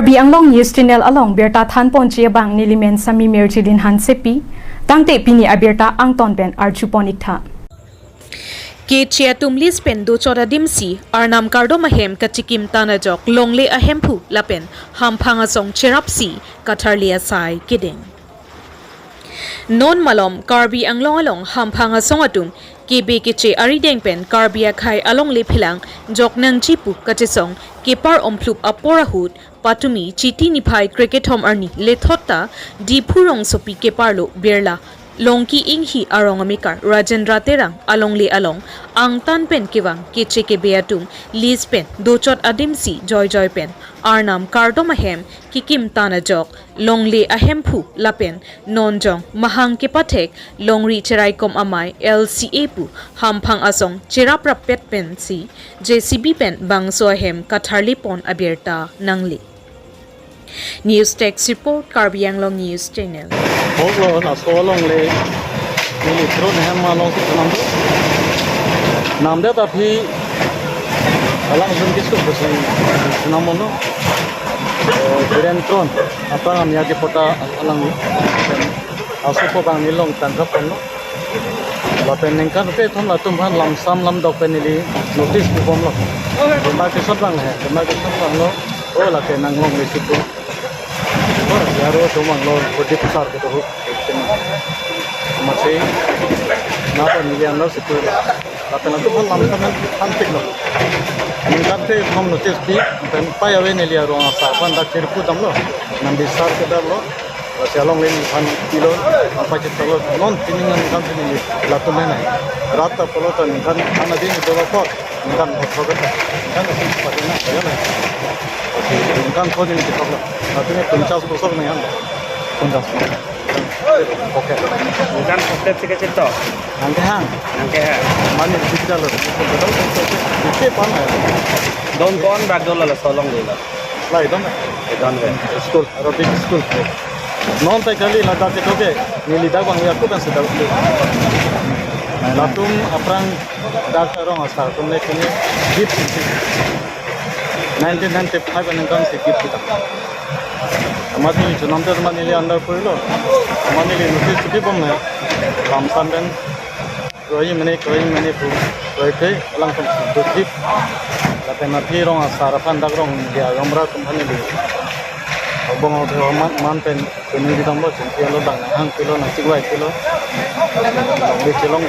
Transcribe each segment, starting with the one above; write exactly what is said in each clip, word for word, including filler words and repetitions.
Karbi Anglong News Channel along birta thanponji abang nelimen Sami Mirjilin Hansepi, tangte pini abirta angton pen arjupon iktha. Keche atum lease pen dochot adimsi, arnam kardom ahem kachikim tan ajok, longle ahemphu lapen hamphang asong cherapsi katharli asai kedeng. Non malom Karbi Anglong along hamphang asong atum kebe keche arideng pen Karbi akhei alongle phelang jok nangji pu kachesong kepar omphlup apor ahut patumi Chiti niphai krekethom arni lethot ta Diphu rongsopi keparlo Birla Longki Inghi arong amekar Rajendra Terang alongle along angtan pen kevang keche kebe atum lease pen dochot adimsi joijoi pen arnam kardom ahem kikim tan ajok, longle ahemphu lapen nonjong mahang kepathek longri cheraikom amei L C A pu hamphang asong cheraprap pet pensi J C B pen bangso ahem katharlipon abirta nangle. News Desk Report, Karbi Anglong News Channel. Hoklo, laso alongle neli thrun hem alongsi nam. Namdet aphi alang sun kisuk besi nam mono. Eh, Biren Tron, aphrang amia kepota alang. Asopo bang neli long tangkap ponlo. Lapen ningkan kethom latum aphan lamsam lamdok pen neli notice pibomlo. Demarcation abang he, demarcation abanglo. Oh, lake nang longle situ. Oh, yaro atum abanglo, Pradip sir kedo ho. Masi, napa neli anlo situ. Lapen latum aphan lamsam thanpiklo. Ningkan kethom notice pi, pen pei ave neli arong asar aphan dak chirpu damlo. Nang bisar kedamlo. Lasi alongle ningkan pilo, nangpachethoklo. Non pini ningkan pini latum henai. Rat ta pulo ta ningkan ana ding do apot. Ningkan bhot bhot ta. Ningkan pini pati na kaya na. Lasi ningkan ko ding chethoklo. Latum ini ponchas bosor ningkan. Ponchas. Okay. Ningkan hostel sike chito. Nangkehang. Nangkehang. Mane sike jalo. Sike pan hai. Don kon bag dolo laso alongle lo. Lai don. Don ve. School. Arabic school. Non ta kali ladak kedo ke, neli dak bang ya ko kan sedang. Latum aphrang dak arong asar atum le kini gift. Nineteen ninety-five aningkan si gift kita. Amat neli chonam ter amat neli under puilo. Amat neli notice pibom ne. Lamsam pen. Kroi mene, kroi mene pu, kroi kroi, alangtum dukdip. Lapen aphi rong asar aphan dak rong dia gamra atum aphan neli. Obong obong man, man pen kuning di damlo, chingki alo bang hang pilo, nang chingvai pilo. Di chelong.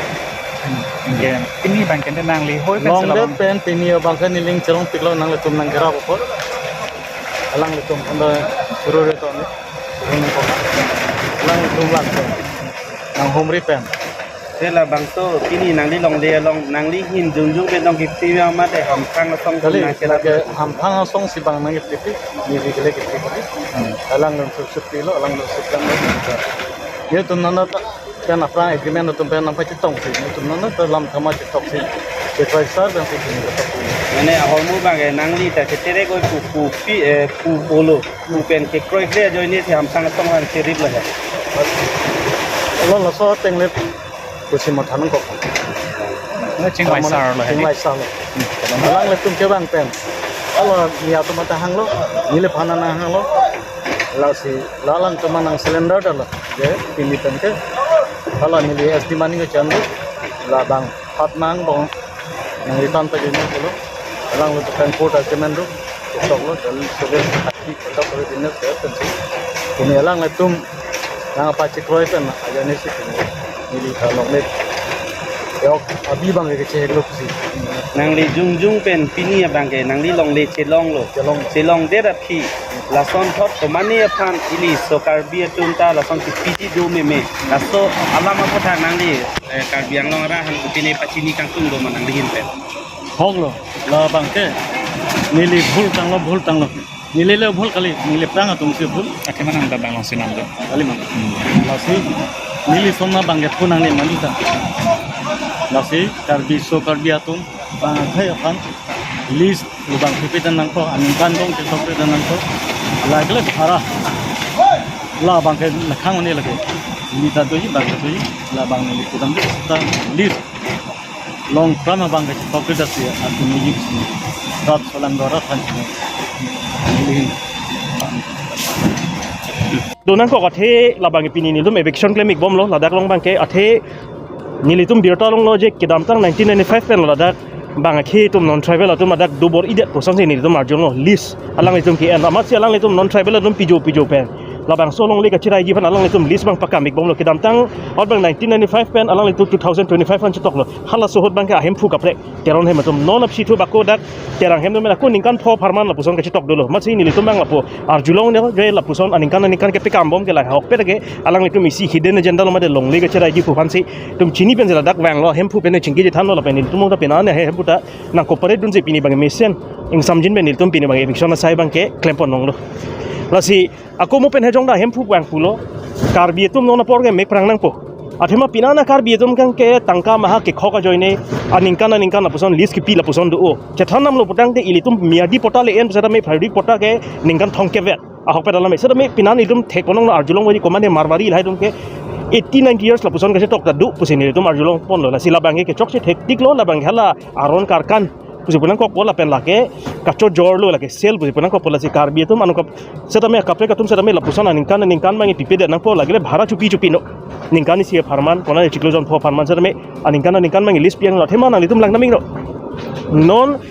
Oke, pini abang ke nangle hoi pen longdet chelong. Pen pini abang ke neli chelongpiklo nanglitum nangkerap apot. Alanglitum anda suruh reto ni. Suruh nangkok. Alanglitum lang pen. Nanghumri pen. Te labangso pini nangli longle along nangli ahin jongjong pen nangkepri ma mate hamphang asong kali, nangkela lake hamphang asongsi bang nangkepri, neli kele kepri kali. Hmm. Alanglitum sup sup pilo, alanglitum sup lang lo. Netum nana ta pen aphrang agreement atum pen nangpachetongsi, netum nana ta lam thama chetoksi. Chepai sar pen si kini ketoksi. Mane ahormu abang ke nangli ta chetere koi pu pu pi, eh, pu bolo. Pu pen kekroikre ajoine si hamphang asong aphan cheriplo he. Lo laso ateng le pusi matha nangkok. Lo chingvai sar lo he. Chingvai sar lo. Alanglitum kevang pen. Alo ni atum matha hanglo, neli aphan nang hanglo. Lasi la alangtum nang cylinder damlo. Je pini pen ke. Alo neli S D mani ko chandu. Labang. Phat nang bong nang return pajine pulo. Alanglitum pen court agreement do. Choklo, dan civil hati kotak kore dinner saya tensi. Pini alanglitum nangpachekroi pen ajoine si pini. Neli ta longle. Yok abi abang ke chehek lo si. Nangli jongjong pen pini abang ke nangli longle chelonglo. Chelong. Chelongdet aphi. Lason thot komane aphan ili so Karbi atum ta lason kepiji do meme. Laso alam aphuthak nangli, eh, Karbi Anglong arat aphan kopine pachini kangtung do ma nangli ahin pen. Hoklo, labang ke. Neli bhul tanglo, bhul tanglo. Neli le bhul kali, neli aphrang atum si bhul. Ake mana nang ta bang long sinam do. Kali mana? Hmm. Lasi, neli sonna bang ke phu nangli mani ta. Lasi, Karbi so Karbi atum, bang akhei aphan, lease Lubang pipi dan nangkok, aningkan dong ke sokre dan nangkok. Lagile bhara. Labang ke nakhang mane lake. Neli ta doji bang ke doji. Labang neli kudam di ta lease. Long term abang ke sokre dasi aku neli sini. Rat solang dora than sini. Neli. Donang kok athe labang pini nelitum eviction klem ik bomlo, ladak along abangke athe nelitum birta longlo je kedamtang nineteen ninety-five pen ladak abang akhi atum non tribal atum ladak dobor-idet pu asonsi nelitum arjulonglo, lease alanglitum ke-en amatsi alanglitum non tribal atum pijo pijo pen labangso alongle kachiraiji aphan alanglitum lease abang pakam ik bomlo. Kedamtang ahut abang nineteen ninety-five pen alanglitum two thousand twenty-five an chetoklo. Halaso ahut abangke ahemphu kaprek Teron hem atum non apsi thu bako dak Terang hem atum ako ningkan pho pharman lapuson kachetok dolo. Amatsi nelitum abang lapu arjulong ne je lapuson aningkan aningkan kepekam bom ke lahai ahokpet ke alanglitum isi hidden agenda lo mate longle kachiraiji pu aphansi itum chini pensi ladak vanglo, hemphu pen chingki chethanlo lapen nelitum ta penang hemphu ta nang cooperate dunsi pini abang mesen ingsamjin pen nelitum pini abang eviction asai abangke klempon longlo. Lasi ako mo pen hejong da hemphu vang pulo, Karbi atum non apor ke mek prang nangpo. Athema pini an Karbi atum abangke tangka maha kekhok ajoine aningkan aningkan lapuson lease kipi lapuson do-o. Chethan namlo putangte ilitum miyadi patta le-en pusitame periodic patta ke ningkan thomkep vet. Ahokpet alam sitame pini an itum thek ponong arjulong wadi komane Marwari lahai atum ke eighty ninety years lapuson kachetok ta do pusi nelitum arjulong ponlo. Lasi labangke kechokche thektiklo, labang hala aron karkan pusi punang kokpo lapen lake kachojorlo, lake sel pusi punang kokpo. Lasi Karbi atum anu kap sitame kaprek atum sitame lapuson aningkan aningkan abang pipedet nangpo, lake le bhara chupi chupi no. Ningkan isi pharman, konane chiklo jon pho pharman sitame aningkan aningkan abang lease pi-ang lo. Athema nanglitum lang naming lo. Non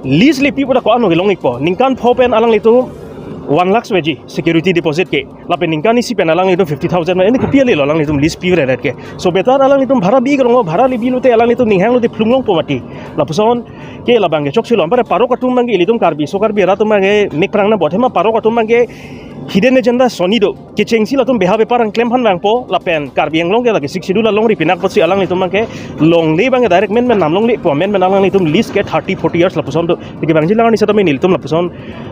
lease le pi pu ta ko-an lo kelong ikpo. Ningkan pho pen alanglitum one lakh veji security deposit ke. Lapen ningkan isi pen alanglitum fifty thousand ma, eni kopi ale lo alanglitum lease pi-re ret ke. So better alanglitum bhara bi kelong, bhara le bi lote alanglitum ninghang lote phlung longpo mati. Lapuson ke labangke chokchelo. Ampara parok atum abangke ilitum Karbi, so Karbi arat atum abangke mek prang nangpo. Athema parok atum abangke hidden agenda soni do. Kechengsi latum beha bepar nangklem aphan vangpo lapen Karbi Anglong ke lake Sixth Schedule alongri pinak apotsi alanglitum abangke longle abangke direct men men nam longlepo, men men alanglitum lease ke thirty forty years lapuson do. Tiki abang jilang ni sitame nelitum lapuson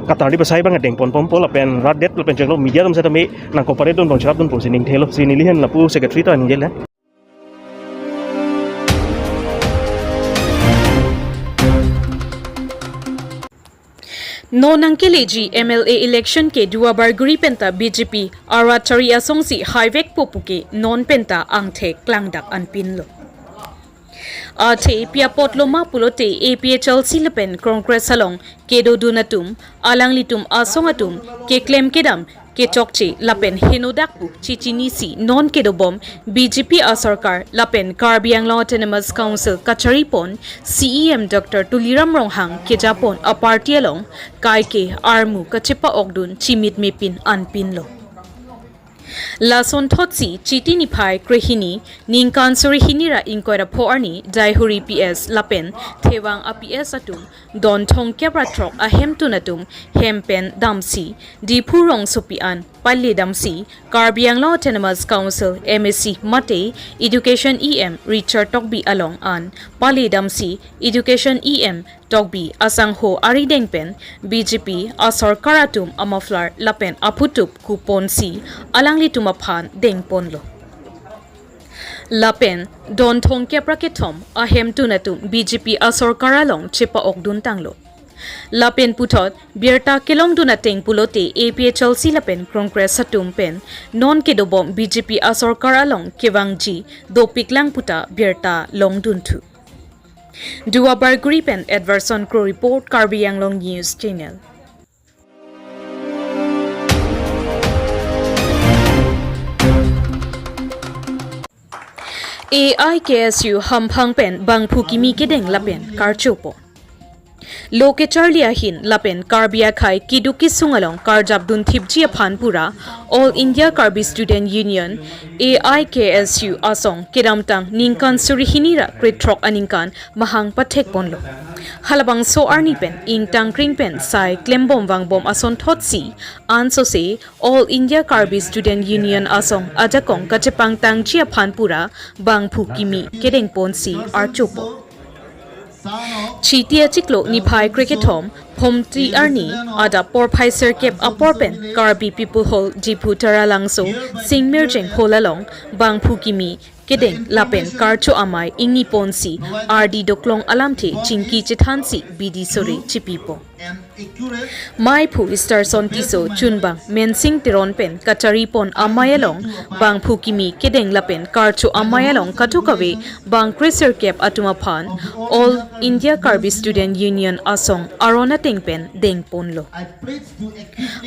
katardi pasai abang deng pon ponpo lapen rat det lapen chenglo media atum sitame nang cooperate dun bang cherap dun pusi ningthelo, si neli hen lapu secretary ta ningjela. Non nangkeleji M L A election ke Duarbagori penta B J P arat chari asongsi haivekpo puke non penta angthek klangdak anpinlo. Athe pi apotlo ma pulote A P H L C lapen Congress along kedodun atum, alanglitum asong atum keklem kedam kechokche lapen henodak pu chechinisi non kedobom B J P asorkar lapen Karbi Anglong Autonomous Council kachari pon C E M Doctor Tuliram Ronghang kejapon a-party along kaike armu kachepa-okdun chimit mepin anpinlo. Lasonthotsi Chiti niphai krehini ningkan suri hini ra ingkoi ra pho arni Daihuri P S lapen Thevang a-P S atum don thomkep ra throk ahemtun atum hem pen damsi Diphu rongsopi an pale damsi Karbi Anglong Autonomous Council M A C mate Education E M Richard Tokbi along an pale damsi Education E M Tokbi asangho arideng pen B J P asorkar atum a-muffler lapen aphutup kuponsi alanglitum aphan dengponlo. Lapen don thomkep ra kethom ahemtun atum B J P asorkar along chepa-okdun tanglo. Lapen puthot birta kelongdun ateng pulote A P H L C lapen Congress atum pen non kedobom B J P asorkar along kevangji dopiklang puta birta longdunthu. Duarbagori pen Edverson Kro report, Karbi Anglong News Channel. A I K S U hamphang pen bangphu kimi kedeng lapen karchopo. Lo kecharli ahin lapen Karbi akhei keduk kesung along karjapdun thipji aphan pura All India Karbi Student Union, A I K S U asong kedamtang ningkan suri hini ra krethrok aningkan mahang pathekponlo. Halabangso arni pen ingtangkring pen sai klembom vangbom asonthotsi ansose All India Karbi Student Union asong ajakong kachepangtangji aphan pura bangphu kimi kedengponsi archopo. Chiti achiklo niphai krekethom Phomti arni adap porphai sirkep apor pen Karbi People Hall Diphu Taralangso Singmirjeng Hall along bangphu kimi kedeng lapen karcho amei ingni ponsi ardi doklong alamthe chingki chethansi bidi sore chipipo. Meiphu Easterson Tisso chunbang Mensing Teron pen kachari pon amei along bangphu kimi kedeng lapen karcho amei along kadokave bang kresirkep atum aphan All India Karbi Student Union asong aron ateng pen deng ponlo.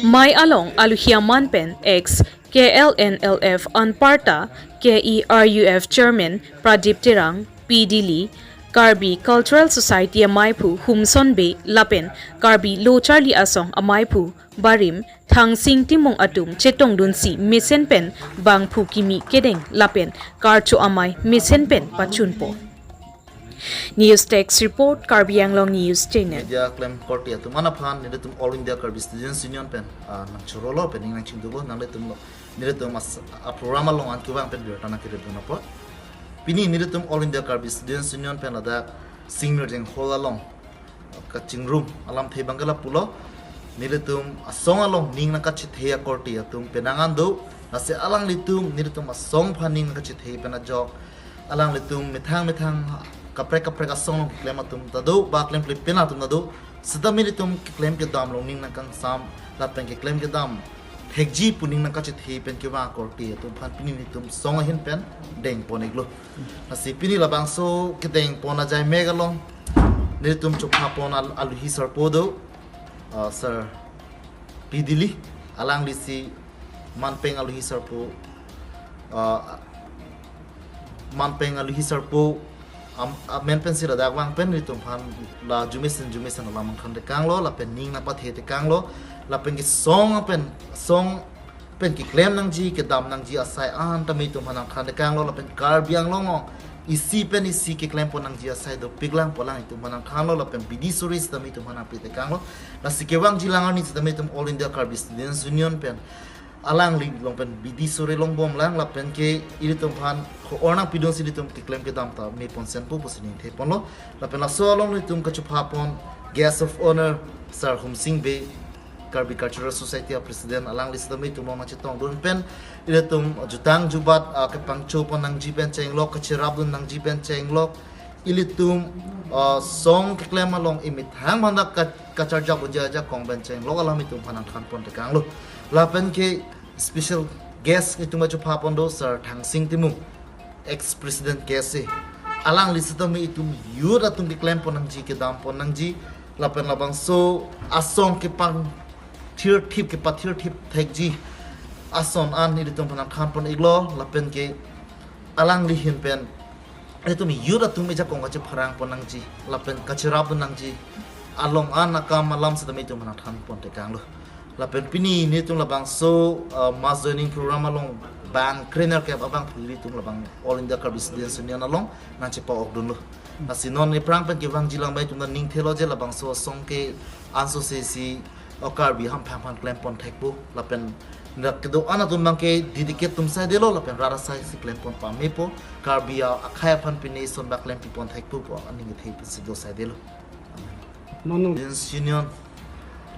Mei along aluhi aman pen ex K L N L F anparta K E R U F Chairman Pradip Terang, P Dili, Karbi Cultural Society ameiphu Humson Bey lapen Karbi Lo Charli Asong ameiphu barim Thangsing Timung atum chetongdunsi mesen pen bangphu kimi kedeng lapen karcho amei mesen pen pachunpo. News Desk Report, Karbi Anglong News Channel. Media klem korte atum aphan nelitum All India Karbi Students Union pen, ah, nangchorolo pen ning nangchingdulo nanglitumlo. Nelitum as a program along an kevang pen birta nangkirip dun apot. Pini nelitum All India Karbi Students Union pen ladak Singmirjeng Hall along kachingrum alamthe abang ke lapulo. Nelitum asong along ning nangkachethe akorte atum penang an do. Lasi alanglitum nelitum asong aphan ning nangkachethe pen ajok alanglitum methang methang kaprek kaprek asong along keklem atum ta do, ba klemkle pen atum ta do. Seta nelitum keklem kedam along ning nangkangsam lapen keklem kedam thekji pu ning nangkachethe pen kevang akorte atum aphan pini nelitum song ahin pen deng pon-iklo. Lasi pini labangso kedeng pon ajai mek along nelitum chopha pon al- aluhi sarpo do, ah, Sir P Dili, alanglisi manpeng aluhi sarpo, ah, manpeng aluhi sarpo am- amen pensi ladak vang pen nelitum aphan la jumesen jumesen alam nangkhan tekanglo lapen ning nangpathe tekanglo lapen kesong pen song pen keklem nangji kedam nangji asai an tame itum aphan nangkhan tekanglo lapen Karbi Anglong along isi pen isi keklem pon nangji asai dopik lang polang itum aphan nangkhanlo lapen bidi sore sitame itum aphan nangpi tekanglo. Lasi kevangji lang arni sitame itum All India Karbi Students Union pen alangli along pen bidi sore longbom lang lapen ke ilitum aphan ko-or nangpidunsi ilitum keklem kedam ta me pon senpo pusi ningthe ponlo. Lapen laso along ilitum kachopha pon Guest of Honor Sir Humsing Bey, Karbi Cultural Society a President, alangli sitame itum along nangchetongdun pen ilitum jutang jubat, ah, kepangcho pon nangji pen chenglok, kacherapdun nangji pen chenglok, ilitum, ah, song keklem along imethang manda ka- kacharjap unja ajakong pen chenglok alam itum aphan nangkhan pon tekanglo. Lapen ke special guest itum kachopha pon do Sir Thangsing Timung, ex President K S A. Alangli sitame itum youth atum keklem pon nangji kedam pon nangji lapen labangso asong kepangthirthip kepathirthip thekji ason an ilitum aphan nangkhan pon-iklo lapen ke alangli ahin pen ilitum youth atum ajakong kachepharang pon nangji lapen kacherapdun nangji along an akam alam sitame itum aphan nangthan pon tekanglo. Lapen pini nelitum labangso, uh, mass joining program along bang krenerkep abangphu ilitum labang All India Karbi Students Union along nangchepa-okdunlo. Lasi non aphrang pen kevangji lang bai itum ta ningthelo je labangso asong ke anso sesi o Karbi hamphang aphan klem pon thekpo lapen dak kedo-an atum abang ke dedicate atum saidelo lapen rat asai si klem pon pamepo, Karbi a- akhei aphan pine ison bak klem pi pon thekpo pu aning kethe pensi do saidelo. Non Students Union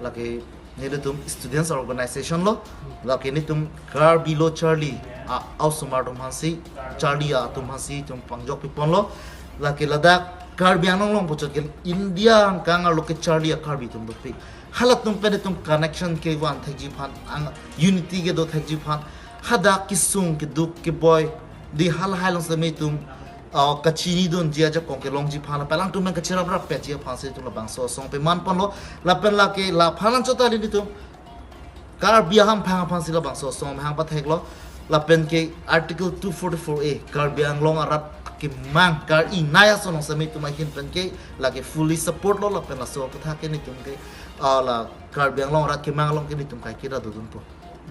lake nelitum students organization lo, lake nelitum Karbi Lo Charli a- ausomar atum aphansi, Charli atum aphansi itum pangjok pi ponlo. Lake ladak Karbi Anglong along puchot ke India angkang arlo ke Charli a Karbi atum dopik. Halatum pen itum connection kevan thekji aphan, ang unity kedo thekji aphan, hadak kesung keduk keboi di halahai along sitame itum, ah, kachinidunji ajakong kelongji aphan, lapen alangtum pen kacheraprap petji aphansi itum labangso asong peman ponlo. Lapen lake laphan anchot ta ilitum Karbi ahamphang aphansi labangso asong amahang patheklo. Lapen ke Article two forty-four A, Karbi Anglong arat kemang kar-inai ason along sitame itum ahin pen ke lake fully support lo lapen laso aphuthak ke nelitum ke, ah, la Karbi Anglong arat kemang along ke nelitum kaiketa dodunpo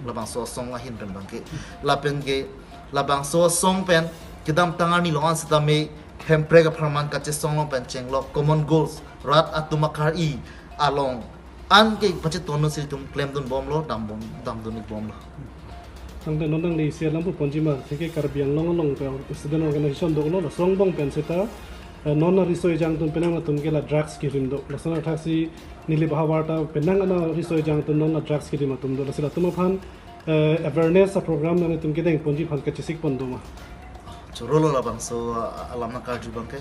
labangso asong ahin pen abang ke. Lapen ke labangso asong pen kedamtang arni along an sitame Hemprek apharman kachesong along pen chenglok common goals rat atum akar-i along an ke pachetondunsi itum klemdun bomlo, dambom, damdun-ik bomlo. Tangte non tangte isi alam pu ponji ma, theke Karbi Anglong along pen student organization doklo, laso angbong pen seta, eh, non ariso ejang atum penang atum ke la drugs kerim do. Lason athaksi neli bahavar ta penang ana ariso ejang atum non la drugs kerim atum do. Lasi latum aphan, eh, awareness a program nangtum kedeng ponji aphan kachesik pon do ma? Chorolo labangso, ah, alam nangkarju abangke.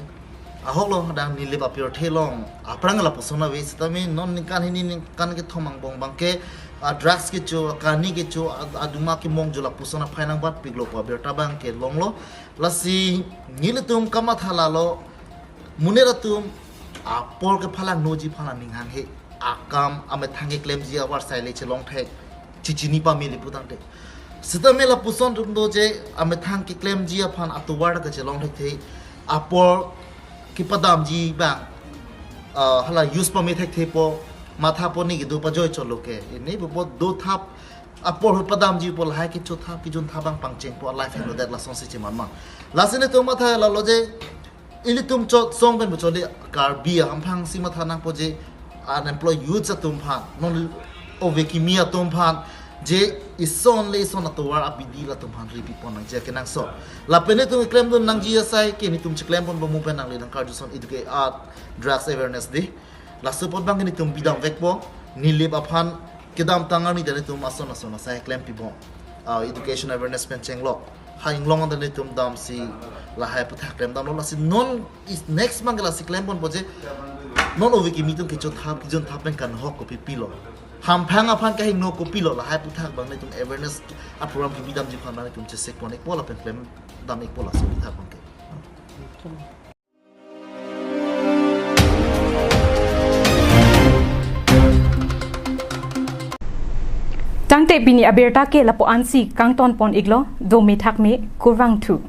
Ahok lo, hadak Nilip apirthe along aphrang lapuson ave setame non ningkan hini ningkan kethom angbong abangke, ah, drugs kecho, kani kecho, ah, aduma kemongjo lapuson aphai nangbatpiklo pu abirta abangke longlo. Lasi nelitum kamatha lalo, monit atum apor kephalangnoji aphan aning hanghe, akam amethang keklemji avar sai le chelong thek, chichini pame le pu tangte. Setame lapuson atum do je amethang keklemji aphan atovar ta kachelong thekthe, apor kepadamji abang, ah, hala use pame thekthe pu matha ponji kedo pajoi chotlo ke. Ini pupo dothap, apor hu padamji pu lahai kechothap kejunthap abang pangchengpo, a-life henodet lasonsi cheman ma. Lasi nelitum matha lalo je ilitum chot song pen bochot le Karbi ahamphang si matha nangpo je unemployed youths atum aphan, non ove kimi atum aphan, je ison le ison atovar abidi latum aphan ripi pon nangji akenangsot. Lapen nelitum klemdun nangji asai ke nelitum cheklem pon bamu pen nangli nangkarju ason educate, ah, drugs awareness day. Laso apot abangke nelitum bidam vekpo, Nilip aphan kedamtang arni ta nelitum ason ason asai klem pibom. Ah, education awareness pen chenglok. Ha inglong ta nelitum damsi lahai aphuthak klemdamlo, lasi non is next abangke lasi klem ponpo je, non ove kimi atum kechothap kejunthap pen kanghok kopi pilo, hamphang aphan kahingno kopilo, lahai aphuthak abang nelitum awareness a-program kebidamji aphan abang nelitum chesek pon ikpo lapen klemdam ikpo laso aphuthak abangke. Tangte pini abirta ke lapu-ansi kangton pon iklo, do methak me, kurvangthu.